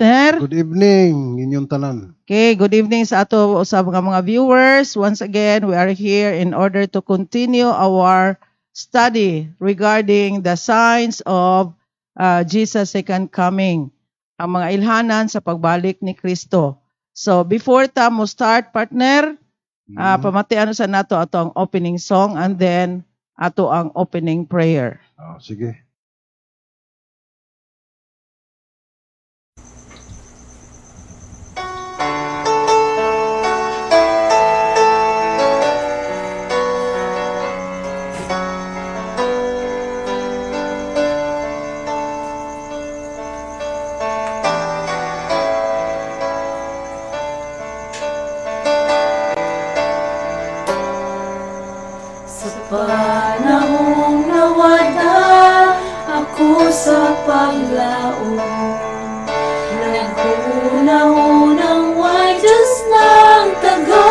partner. Good evening, inyong tanan. Okay, good evening sa ato sa mga viewers. Once again, we are here in order to continue our study regarding the signs of Jesus' second coming, ang mga ilhanan sa pagbalik ni Kristo. So, before ta mo start, partner, pamatian sa nato ato ang opening song and then ato ang opening prayer. Oh, sige. Sa panahong nawala ako sa paglaon, naghuna-hunang way Diyos ng tagal.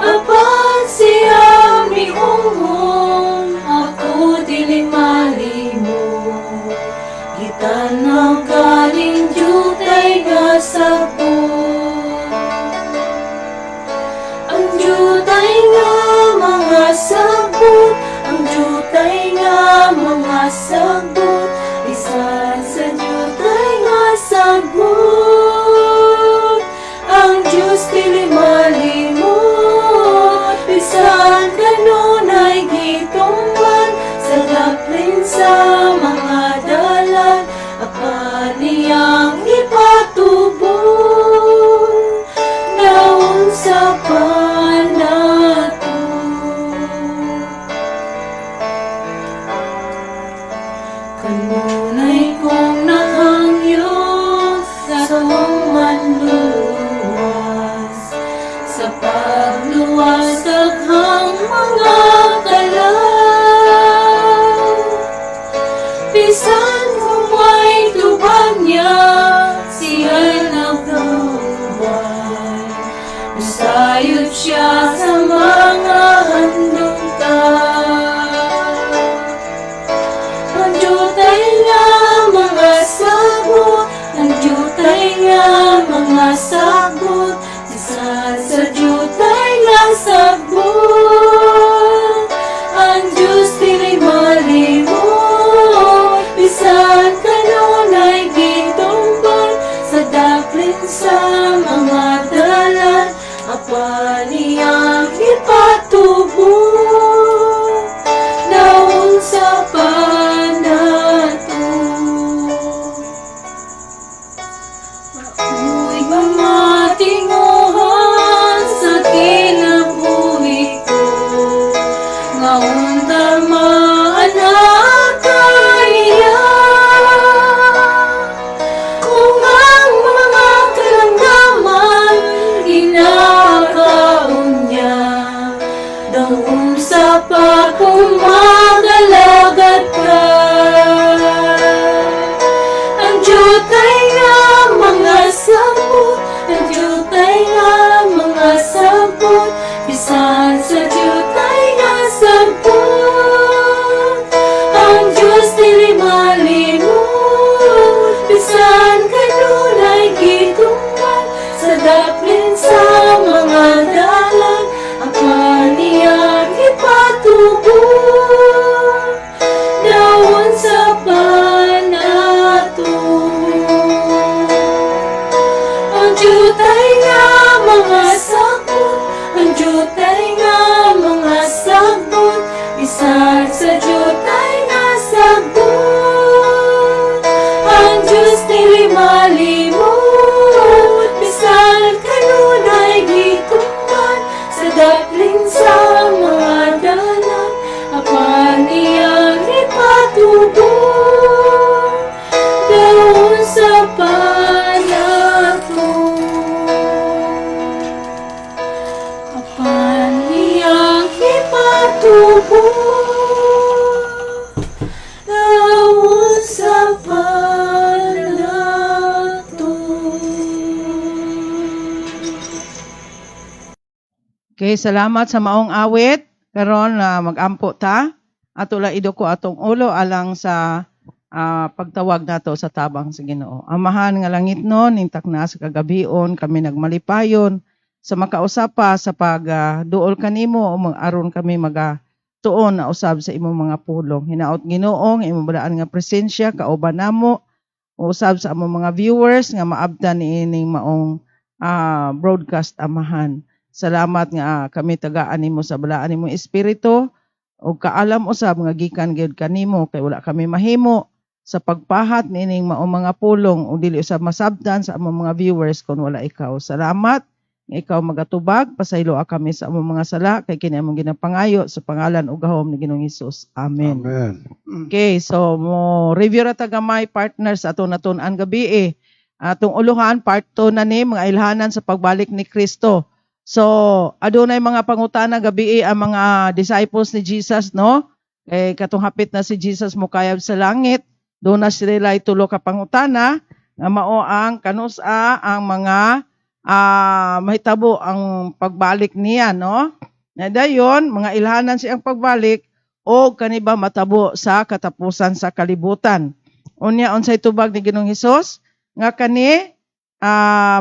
Apan siya miungon, ako dili malimot. Gitan-aw galing dyutay nga sabot. Ang dyutay nga mga sagbot, ang dyutay nga mga sagbot, bisan sa dyutay nga sagbot. Ang Diyos dili malimot, bisan kanunay gitumban sa daplin sa mga dalan, apan iyang ipatubos naunsa pa nato. Kanunay kong nahangyo sa akong manluwas, sa pagluwas daghang mga kalag. Bisan kung way tubag niya, siya'y naghuway. Musayod siya sa mga handungtan. Ang dyutay nga mga sagbot, ang dyutay nga mga sagbot, bisan sa dyutay nga sagbot. Ang Diyos dili malimot, bisan kanunay gitumban sa daplin sa mga dalan, apan iyang ipatubo naunsa pa nato. Ako'y mga tinguhan sa kinabuhi ko, nga unta maanak kaniya. Kung ang mga kalanggaman ginakaon niya, daw unsa pa kung magalagad ka. Ang dyutay nga mga sagbot, ang dyutay nga mga sagbot, bisan sa dyutay nga sagbot. Ang Diyos dili malimot, bisan kanunay gitumban sa daplin sa mga dalan, apan iyang ipatubo naunsa pa nato. Ang dyutay nga mga sagbot, ang dyutay nga mga sagbot, bisan sa dyutay nga sagbot. Ang Diyos dili malimot, bisan kanunay gitumban sa daplin sa mga dalan, apan iyang ipatubo naunsa pa nato. Apan iyang ipatubo naunsa pa nato. Okay, salamat sa maong awit. Karon na magampo ta. Ato lang iduko atong ulo alang sa pagtawag nato sa tabang sa Ginoo. Amahan nga langitnon, intak na sa kagabion kami nagmalipayon sa makausap pa sa pagduol kanimo o aron kami maga tuon na usab sa imong mga pulong. Hinaot, Ginoo, nga imong balaan nga presensya kauban namo, usab sa among mga viewers nga maabtan niining maong broadcast, Amahan. Salamat nga kami tagaan nimo sa balaan nimong espiritu ug kaalam usab nga gikan gyud kanimo, kay wala kami mahimo sa pagpahat niining maong mga pulong ug dili usab masabtan sa among mga viewers kung wala ikaw. Salamat nga ikaw magatubag, pasayloa kami sa among mga sala, kay kini among ginapangayo sa pangalan ug gahom ni Ginoong Hesus. Amen. Amen. Okay, so mo review ra ta gamay, partners, ato natun-an gabi eh. Atong uluhan, part 2 na ni mga ilhanan sa pagbalik ni Kristo. So, adunay mga pangutana gabi eh, ang mga disciples ni Jesus, no? Eh katong hapit na si Jesus mokayab sa langit, doon na sila tulo ka pangutana nga mao ang kanusa ang mga mahitabo ang pagbalik niya, no? Na dayon mga ilhanan siyang pagbalik o kaniba matabo sa katapusan sa kalibutan. Unya, unsay tubag ni Ginoong Hesus? Nga kani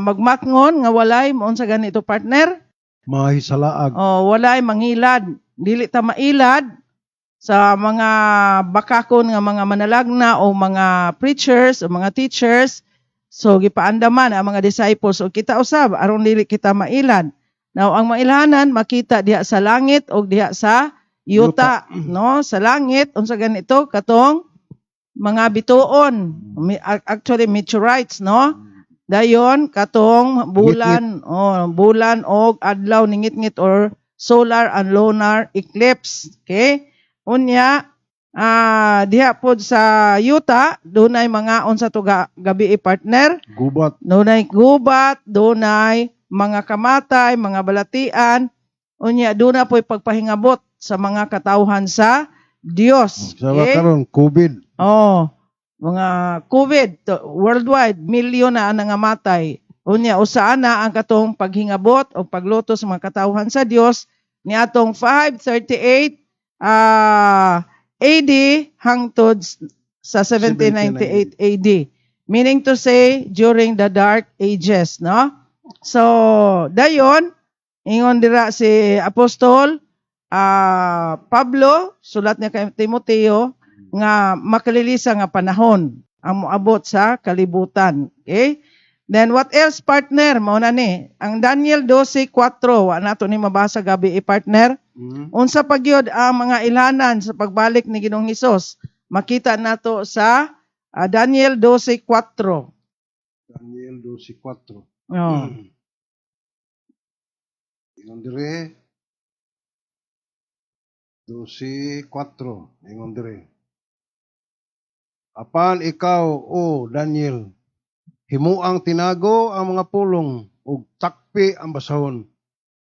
magmatngon nga walay mo, unsa ganito, partner? Mahisalaag. O walay mangilad. Dili ta mailad sa mga bakakon nga mga manalagna o mga preachers o mga teachers. So gipaandaman ang mga disciples o kita usab aron dili kita mailad. Now, ang mailhanan makita diha sa langit o diha sa yuta, no? Sa langit, unsa ganito? Katong mga bituon, actually meteorites, no? Dayon katong bulan, oh, bulan og adlaw ningitngit or solar and lunar eclipse. Okay? Unya, diha pod sa yuta, dunay mga unsa to gabi, partner? Gubat. Dunay gubat, dunay mga kamatay, mga balatian. Unya, duna po'y pagpahingabot sa mga katawhan sa Dios. Sa Okay? karon COVID. Oh, mga COVID worldwide, milyon na ang nangamatay. Unya, usaan na ang katong paghingabot o pagluto sa mga katawhan sa Dios niatong 538 AD hangtod sa 1798 AD. Meaning to say, during the Dark Ages, no? So, dayon, ingon dira si Apostol Pablo, sulat niya kay Timoteo, nga makalilisa nga panahon ang moabot sa kalibutan. Okay? Then what else, partner? Mao na ni. Ang Daniel 12:4, wa nato ni mabasa gabi, partner. Unsa pa gyud ang mga ilhanan sa pagbalik ni Ginoong Hesus? Makita nato sa Daniel 12:4. Daniel 12:4. Oh. Ingon dire, 12:4, ingon dire: "Apan ikaw, o Daniel, himuang tinago ang mga pulong ug takpi ang basahon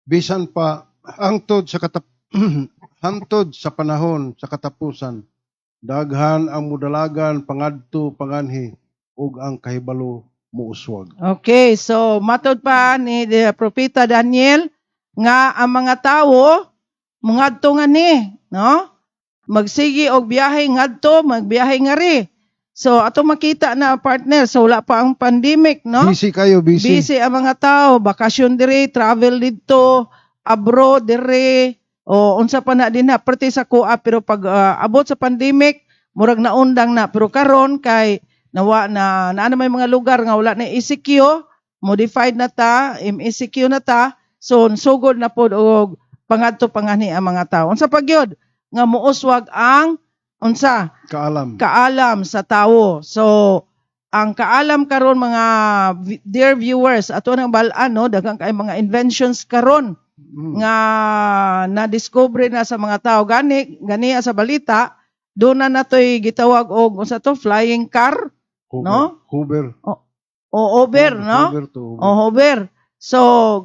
bisan pa hangtod sa panahon sa katapusan. Daghan ang mudalagan pangadto panganhi ug ang kahibalo muuswag." Okay, so matod pa ni the Propeta Daniel nga ang mga tawo mangadto nga ni, no? Magsigi og biyahe ngadto, magbiyahe ngari. So ato makita na, partner, so wala pa ang pandemic, no? Busy kayo, busy. Busy ang mga tao, bakasyon diri, travel didto, abroad diri, o unsa pa na din na, perti sa kuha, pero pag abot sa pandemic, murag naundang na. Pero karon kay nawa na naa na may mga lugar nga wala na ECQ, modified na ta, MECQ na ta, so sugod na pod og pangadto panganhi ang mga tao. Unsa pa gyud nga muuswag ang unsa? Kaalam. Kaalam sa tawo. So, ang kaalam karon, mga dear viewers, ato nang bal-an, no, daghan kay mga inventions karon nga na-discover na sa mga tao. Gani gani sa balita, doon na natoy gitawag og unsa to, flying car? Hover. No? Hover. O hover, no? Hover to hover. O hover. So,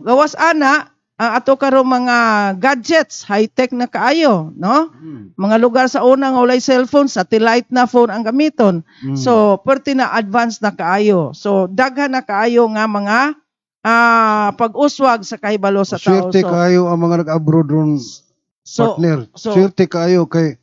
gawas ana, ang ato karon mga gadgets, high-tech na kaayo, no? Mga lugar sa una nga walay cellphone, satellite na phone ang gamiton. So, perti na advance na kaayo. So, daghan na kaayo nga mga pag-uswag sa kahibalo sa tao. Swerte So, kayo ang mga nag-abroad ron, so partner. so Swerte kayo kay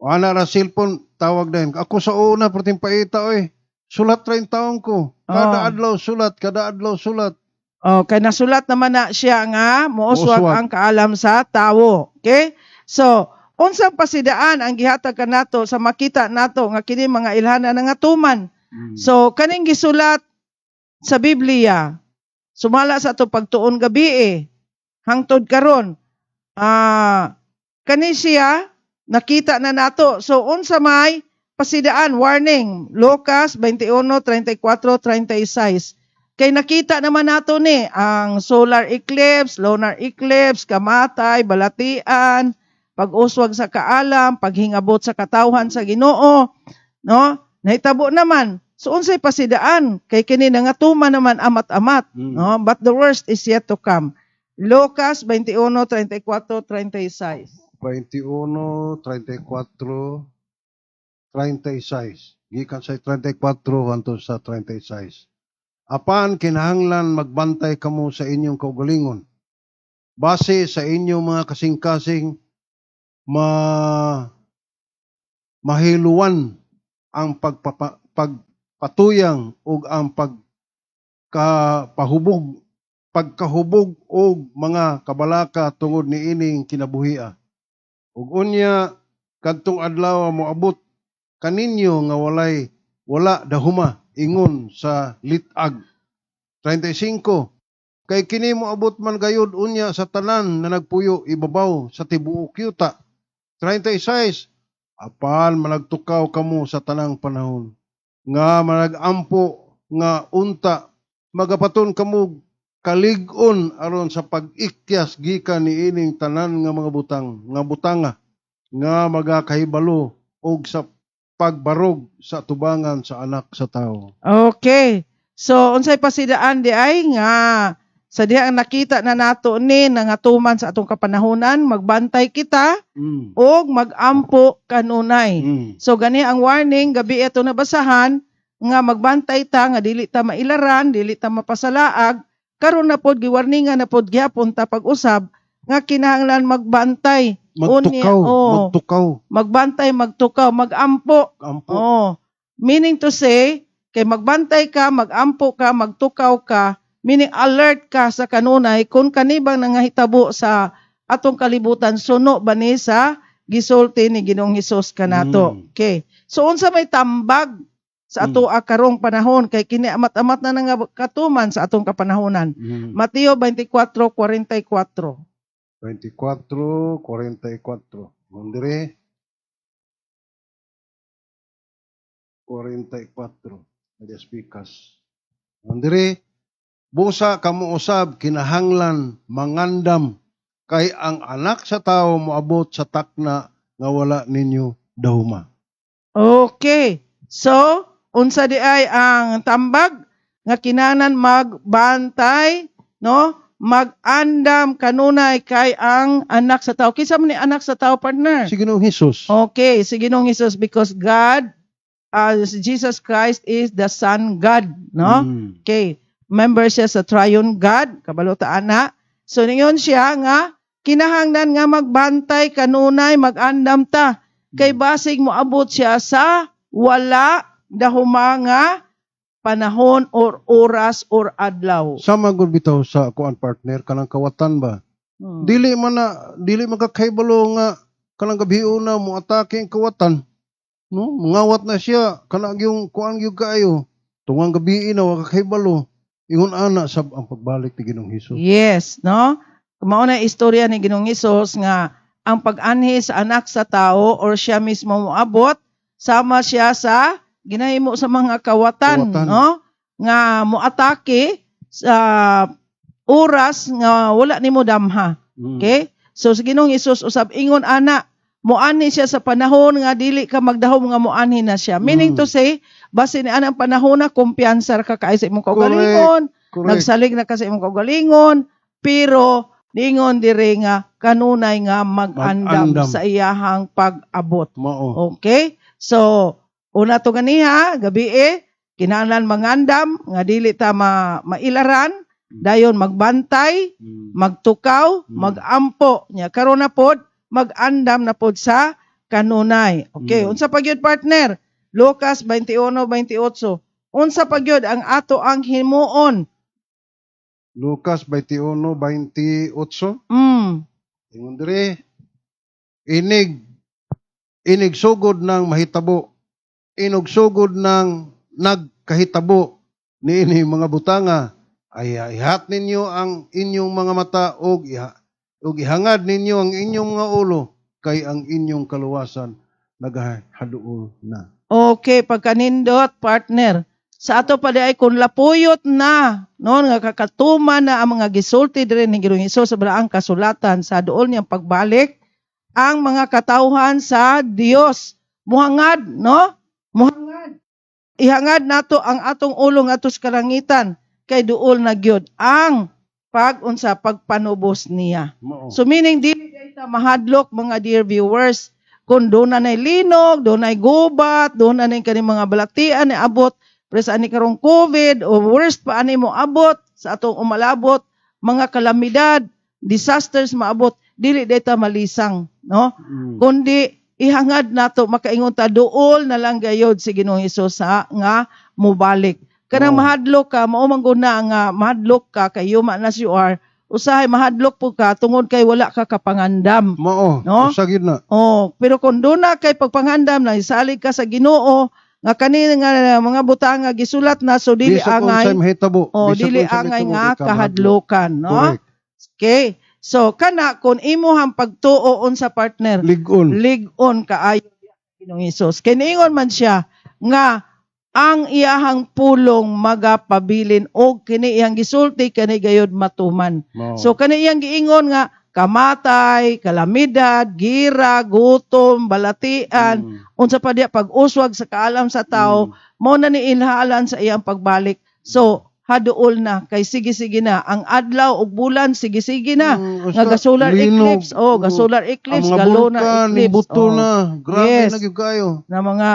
Ana ra cellphone, tawag din. Ako sa una perting paita oy. Sulat ra yung taon ko. Kada adlaw sulat, kada adlaw sulat. Oh, kay nasulat naman na siya nga mouswag Mouswag. ang kaalam sa tawo. Okay? So, unsang pasidaan ang gihatag kanato sa makita nato nga kini mga ilhanan nga tuman? So, kaning gisulat sa Biblia, sumala sa ato pagtuon gabi eh, hangtod karon. Kani siya nakita na nato. So, unsa may pasidaan, warning, Lucas 21:34, 36. Kay nakita naman nato ni ang solar eclipse, lunar eclipse, kamatay, balatian, pag-uswag sa kaalam, paghingabot sa katawhan sa Ginoo, no? Nahitabo naman. So unsay pasidaan kay kini nangatuman naman amat-amat, no? But the worst is yet to come. Lucas 21:34, 36. 21, 34, 36. Gikan sa 34 hangtod sa 36. Apan kinahanglan magbantay kamo sa inyong kaugalingon. Base sa inyong mga kasing-kasing mahiluan ang pagpatuyang ug ang pagkahubog og mga kabalaka tungod niining kinabuhia. Ug unya kadtong adlaw moabot kaninyo nga wala dahuma ingon sa lit-ag. 35. Kay kini moabot man gayud unya sa tanan na nagpuyo ibabaw sa tibuok yuta. 36. Apan managtukaw kamo sa tanang panahon nga managampo nga unta magapaton kamo kalig-on aron sa pag-ikyas gikan niining tanan nga mga butang nga butanga nga magakahibalo og sa pagbarog sa tubangan sa Anak sa Tao. Okay. So unsay pasidaan di ay nga sa diha ang nakita na nato ni nangatuman sa atong kapanahonan, magbantay kita og magampo kanunay. So gani ang warning gabi ito nabasahan nga magbantay ta nga dili ta mailaran, dili ta mapasalaag. Karon na pod giwarningan na pod gihapon ta pag-usab nga kinahanglan magbantay. Magtukaw, Unya, oo. Magtukaw, Magbantay, magtukaw, magampo. Ampo. Oh, meaning to say, kay magbantay ka, magampo ka, magtukaw ka, meaning alert ka sa kanunay kung kanibang nangahitabo sa atong kalibutan, suno ba ni sa gisulti ni Ginoong Hesus kanato. Okay. So unsa may tambag sa ato karong panahon kay kini amat-amat na nga katuman sa atong kapanahonan? Mateo 24:44. 24, 44. Mondre. 44. Alias pikas. Mondre. Busa kamo usab kinahanglan mangandam kay ang Anak sa Tao moabot sa takna nga wala ninyo dahuma. Okay. So, unsa di ay ang tambag nga kinanan magbantay, no? Magandam kanunay kay ang Anak sa Tao. Kinsa man ni Anak sa Tao, partner? Si Ginoong Hesus. Okay, si Ginoong Hesus, because God, Jesus Christ is the Son God, no? Okay. Member siya sa Triune God, kabalo ta ana. So ningon siya nga kinahanglan nga magbantay kanunay, magandam ta kay basig moabot siya sa wala dahuma nga panahon or oras or adlaw. Sama gud bitaw sa kuan, partner, kanang kawatan ba? Dili man na dili magkakaibalo nga kanang gabi una mo atake ang kawatan. No, mangawat na siya kana yung kuan gyud kaayo. Tungang gabi na wa kakahibalo. Ingon ana sab ang pagbalik ni Ginoong Hesus. Yes, no? Mao na istorya ni Ginoong Hesus nga ang pag-anhi sa Anak sa Tao or siya mismo moabot, sama siya sa ginahimo sa mga kawatan, Kawatan. no? Nga moatake sa oras nga wala nimo damha. Okay? So sa Ginoong Hesus usab ingon ana, moanhi siya sa panahon nga dili ka magdahom nga moanhi na siya. Meaning to say, base ni anang panahon na kumpiyansa ra ka kaayo sa imong kaugalingon, nagsalig na ka sa imong kaugalingon, pero ningon diri nga kanunay nga mag-andam Mag-andam. sa iyahang pag-abot. Mao. Okay? So, una to ganiha, gabi eh, kinahanglan mangandam nga dili ta mailaran, dayon magbantay, magtukaw, magampo. Nya karon na pod, magandam na pod sa kanunay. Okay, unsa pa gyud, partner? Lucas 21:28. Unsa pa gyud ang ato ang himuon? Lucas 21:28. Ingon diri, inig sugod ng mahitabo, inog sugod ng nagkahitabo niini mga butanga, ay ihat ninyo ang inyong mga mata ug ihangad ninyo ang inyong mga ulo kay ang inyong kaluwasan nagahaduol na. Okay, pagkanindot, partner. Sa ato pa di ay kung lapuyot na, no, nga kakatuma na ang mga gisulti diri ni Ginoong Hesus sa balaang kasulatan sa duol niyang pagbalik, ang mga katawhan sa Dios muhangad, no? Muhangad. Ihangad nato ang atong ulo ngadto sa kalangitan kay duol na gyud ang pag-unsa, pagpanubos niya. Mao. So meaning dili kay ta mahadlok, mga dear viewers, kung doon na nay linog, doon nay gubat, doon na nay kaning mga balatian ni abot, pres ani karong COVID o worst pa ani mo abot sa atong umalabot, mga kalamidad, disasters maabot, dili day ta malisang, no? Kundi ihangad nato, makaingon ta, duol na lang gayod si Ginoong Hesus sa nga mobalik. Kanang mahadlok ka, mao man gud na nga mahadlok ka kay human as you are, usahay mahadlok po ka tungod kay wala ka kapangandam. Mao, No? usa gyud na. Oh, pero kung doon na kay pagpangandam na isalig ka sa Ginoo nga kani nga mga butang nga gisulat na, so dili Bisag angay unsay mahitabo, oh, bisag dili unsay angay mahitabo, nga di ka mahadlok. kahadlokan, no? Correct. Okay. So kana kung imuhang pagtuo, unsa, partner? Lig-on. Lig-on kaayo Ginoong Hesus. Kay niingon man siya nga ang iyahang pulong magapabilin og kini iyang gisulti kani gayod matuman. Mao. So kani iyang giingon nga kamatay, kalamidad, gira, gutom, balatian, unsa pa diya, pag-uswag sa kaalam sa tao, mao na ni ilhalan sa iyang pagbalik. So haduol na kay sige-sige na ang adlaw ug bulan, sige-sige na Basta nga ga-solar linog. eclipse, oh, ga-solar eclipse, Ang mga ga lunar bulkan, eclipse, buto oh, na. Grabe na gyud kayo. Na mga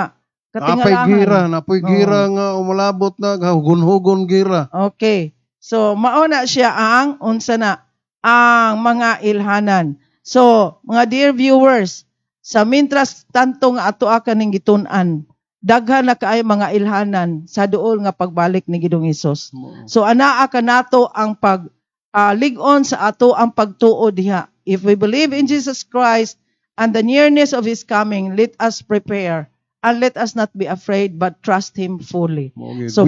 Napay katingalahan. gira, napoy gira nga umalabot na, hugon-hugon gira. Okay. So mao na siya ang unsa na ang mga ilhanan. So mga dear viewers, sa mintras tanto nga ato kaning gitun-an, daghan na kaayo mga ilhanan sa duol nga pagbalik ni Ginoong Hesus. So anaa kanato ang pag lig-on sa ato ang pagtuo diha. If we believe in Jesus Christ and the nearness of His coming, let us prepare and let us not be afraid but trust Him fully. Mao gyud. So,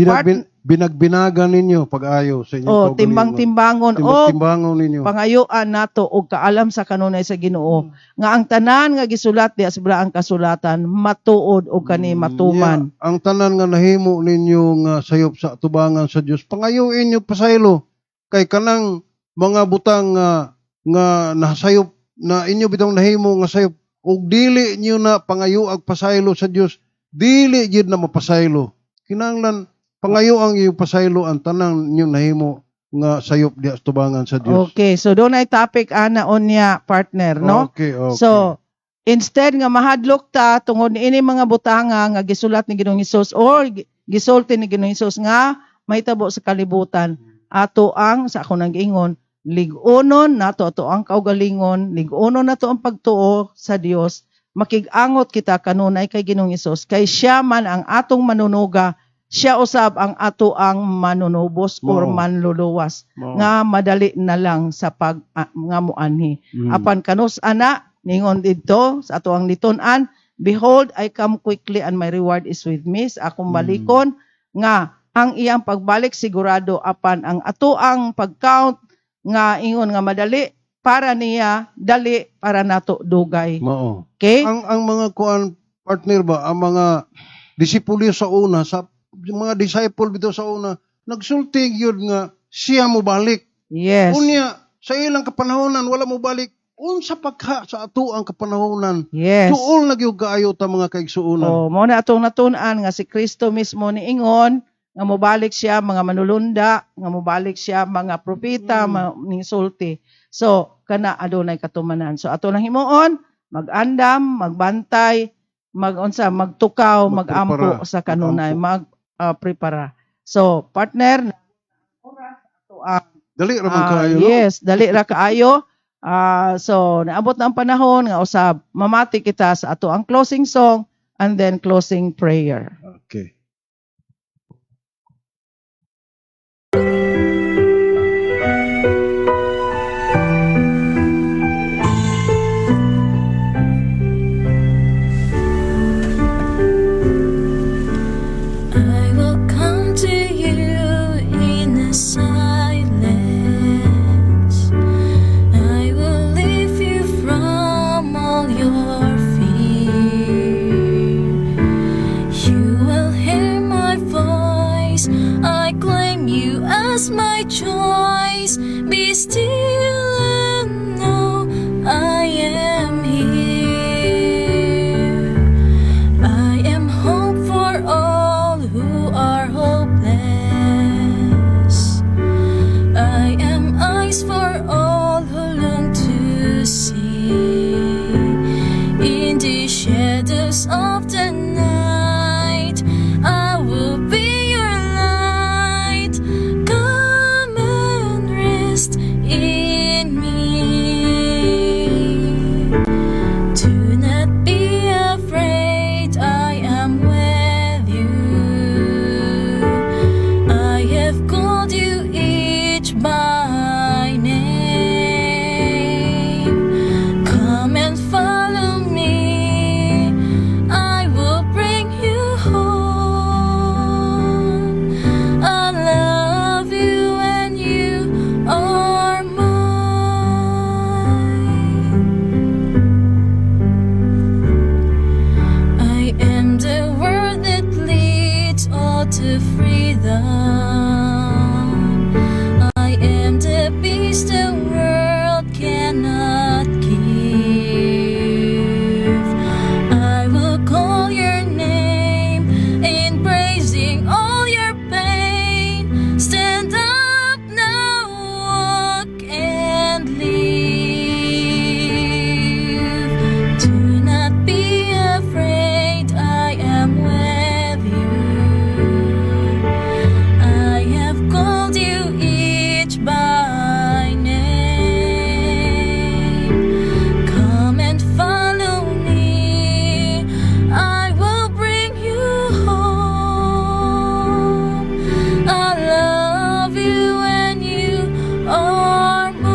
Binagbinagan ninyo pag-ayo sa inyong Oh, kaugalingon. timbang-timbangon o Timbang-timbangon ninyo. Pangayuan nato og kaalam sa kanunay sa Ginoo nga ang tanan nga gisulat diha sa balaang kasulatan matuod og kani matuman. Yeah, ang tanan nga nahimo ninyo nga sayop sa atubangan sa Dios, pangayuin niyo pasaylo kay kanang mga butang nga nasayop na inyo bitong nahimo nga sayop ug dili niyo na pangayo ag pasaylo sa Dios, dili gid na mapasaylo. Kinahanglan pangayo ang iyong pasaylo ang tanang niyo nahimo nga sayop diha sa tubangan sa Dios. Okay, so doon ay topic ana unya, partner, no? Okay. So instead nga mahadlok ta tungod niini mga butanga nga gisulat ni Ginoong Hesus or gisulti ni Ginoong Hesus nga mahitabo sa kalibutan, ato ang sa ako nang giingon, lig-onon nato ato ang kaugalingon, lig-onon nato ang pagtuo sa Dios, makig-angot kita kanunay kay Ginoong Hesus kay siya man ang atong manunuga, siya usab ang ato ang manunubos or Mao. manluluwas Mao. nga madali na lang sa pag nga muanhi. Apan kanus ana ningon didto sa ato ang litun-an, "Behold, I come quickly and my reward is with me." Sa akong balikon nga ang iyang pagbalik sigurado, apan ang ato ang pag-count nga ingon nga madali para niya dali, para nato dugay. Mao. Okay? Ang mga kuan, partner ba, ang mga disipulo sa una, sa mga disciple bitaw sa una, nagsulti gyud nga siya mo balik. Unya sa ilang kapanahonan wala mo balik, unsa pagka sa ato ang kapanahonan? Tuol na gyud kaayo ta, mga kaigsuonan. Oh, mao na atong natun-an nga si Kristo mismo niingon nga mobalik siya, mga manulunda nga mobalik siya, mga propeta ning sulti. So kana adunay katumanan. So ato nang himuon, mag-andam, magbantay, magunsa, magtukaw, magampo Magprepara. sa kanunay, mag prepara. So partner, oras ato ang Dali ra man Ah, kaayo, no? yes, dali ra kaayo. So naabot na ang panahon nga usab mamati kita sa ato ang closing song and then closing prayer. Okay. I will come to you in the silence. I will lift you from all your fear. You will hear my voice. I claim you as my choice. Be still and know I am here. I am hope for all who are hopeless. I am eyes for all who long to see. In the shadows of the night, I will be your light. Come and rest in me. Do not be afraid, I am with you. I have called you each by name. Come and follow me, I will bring you home. I love you and you are mine. I am the word that leads all to freedom. I am the peace the world cannot give. I will call your name in praising all your pain. Stand up now, walk and live. Do not be afraid, I am with you. I have called you each by name. Come and follow me, I will bring you home. I love you and you are mine.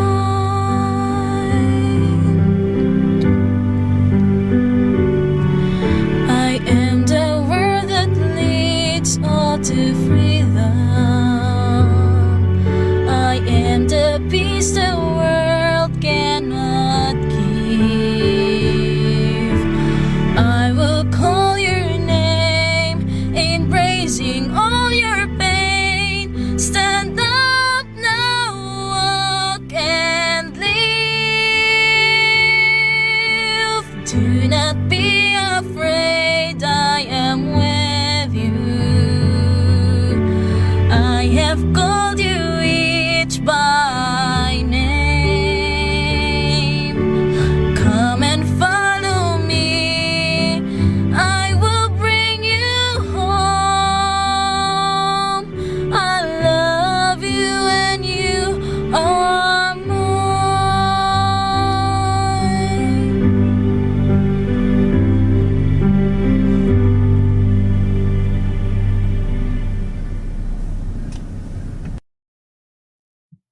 I am the word that leads all to freedom. I am the peace the world cannot give. I will call your name in praising all your pain. Stand up now, walk and live. Do not be afraid, I am with you. I have called you each by name. Come and follow me. I will bring you home. I love you and you are mine.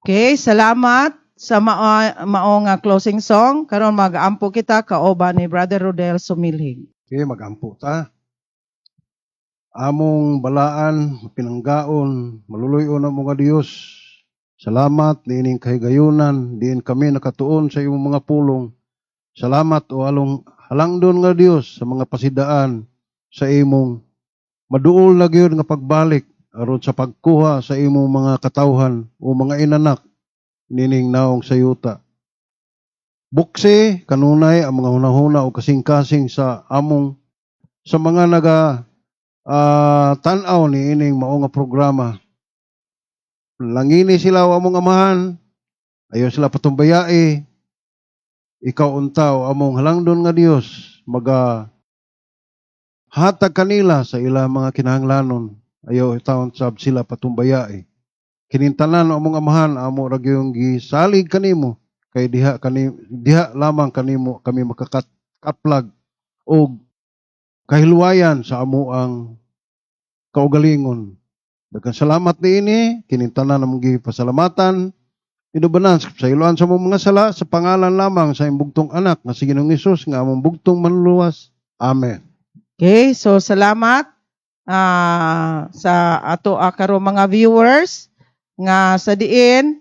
Okay, salamat sa mao nga closing song. Karon mag-ampo kita kauban ni Brother Rodel Sumilhig. Okay, magampo ta. Among balaan, pinanggaon, maluluy-on amo nga Dios. Salamat niining kahigayunan, diin kami nakatuon sa imong mga pulong. Salamat o along halangdon nga Dios sa mga pasidaan sa imong maduol na gyud nga pagbalik aron sa pagkuha sa imong mga katawhan o mga inanak nining naong sa yuta. Buksi kanunay ang mga hunahuna o kasing-kasing sa among sa mga naga tan-aw ni ining mao nga programa. Langini sila o among amahan, ayaw sila patumbayai. Ikaw unta o among halangdon nga Dios maga hatag kanila sa ilang mga kinahanglanon. Ayaw taon sab sila patumbayai. Kinintanan o among amahan, amo ra gyud gisalig kanimo. Kay diha kani diha lamang kanimo kami makakaplag og kahilwayan sa amuang kaugalingon. Daghang salamat niini, kining tanan among gipasalamatan. Inubanan sa iluan sa among mga sala sa pangalan lamang sa imong bugtong anak nga si Ginoong Hesus nga among bugtong manluluwas. Amen. Okay, so salamat sa ato karon mga viewers nga sa diin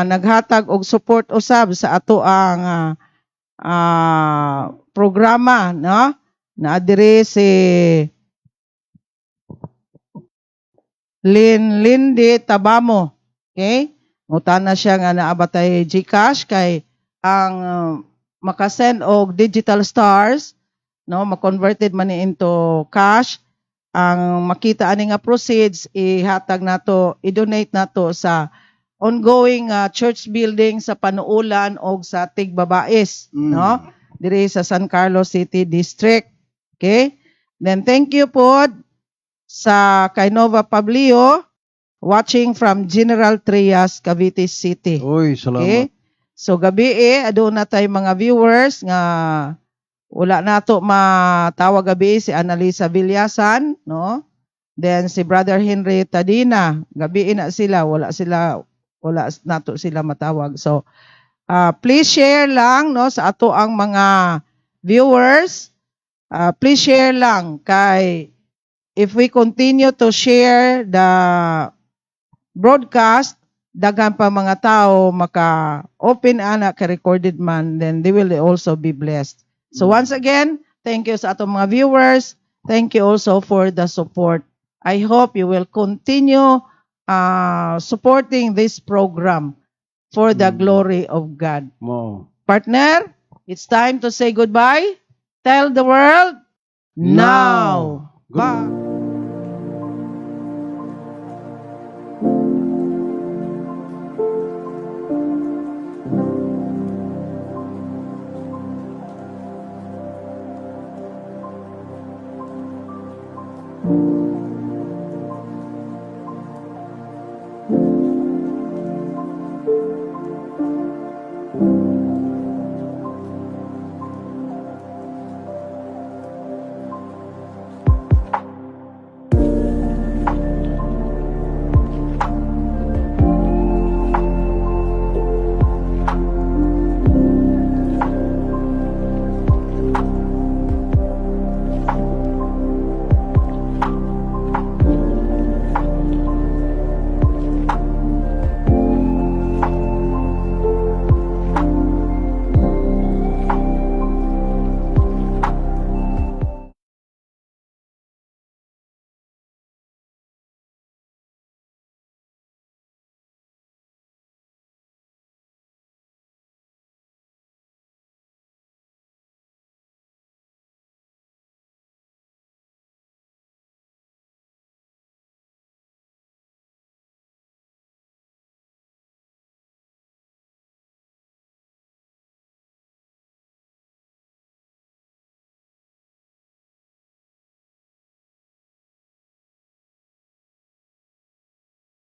naghatag og support usab sa ato ang programa, no? Naa diri si Lin Lindy Tabamo. Okay? Ngutana siya nga naa ba tay GCash kay ang makasend og digital stars, no, ma-converted man ni into cash. Ang makita ani nga proceeds, ihatag nato, i-donate nato sa ongoing church building sa Panuulan og sa Tigbabais, no, diri sa San Carlos City District. Okay, then thank you pod sa kay Nova Pablio, watching from General Trias, Cavite City. Uy, salamat. Okay? So gabi eh, aduna tay mga viewers nga wala nato matawag gabi, si Annalisa Villasan, no? Then si Brother Henry Tadina, gabi na sila, wala nato sila matawag. So please share lang, no, sa ato ang mga viewers. Please share lang kay if we continue to share the broadcast, daghan pa mga tao maka-open ana kay recorded man, then they will also be blessed. So once again, thank you sa atong mga viewers. Thank you also for the support. I hope you will continue supporting this program for the glory of God. Mo. Partner, it's time to say goodbye. Tell the world now. Good. Bye.